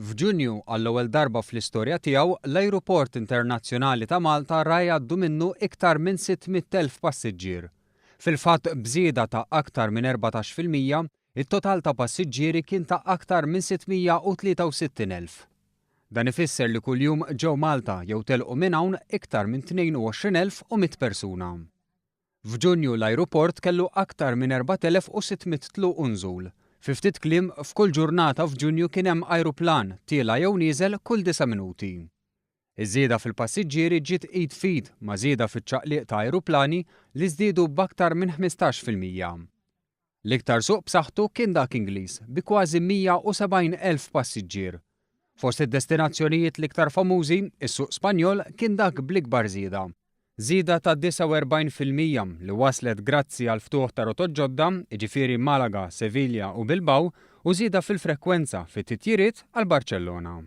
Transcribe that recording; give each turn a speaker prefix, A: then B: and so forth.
A: F'Ġunju, għall-ewwel darba fl-istorja tiegħu, l-Ajruport Internazzjonali ta' Malta ra jgħaddu minnu iktar minn 600,000 passiġġier. Fil-fatt, b'żieda ta' aktar minn 14%, it-total ta' passiġġieri kien ta' aktar minn 663,000. Dan ifisser li kuljum ġew Malta jew telqu minn hawn iktar minn 22,100 persuna. F'Ġunju l-ajruport kellu aktar minn 4,600 tluq u nżul. Fi ftit kliem, f'kull ġurnata f'Ġunju kien hemm ajruplan tiela' jew nieżel kull disa' minuti. Iż-żieda fil-passiġġieri ġiet id f'id ma' żieda fiċ-ċaqliq ta' ajruplani li żdiedu b'aktar minn 15%. L-iktar suq b'saħħtu kien dak Ingliż, bi kważi 170,000 passiġġier. Fost id-destinazzjonijiet l-iktar famużi, is-suq Spanjol kien dak bl-ikbar żieda. Żieda ta' 49% li waslet grazzi għall-ftuħ ta' rotot ġodda, jiġifieri Malaga, Sevilja u Bilbao, u żieda fil-frekwenza fit-titjiriet għal Barċellona.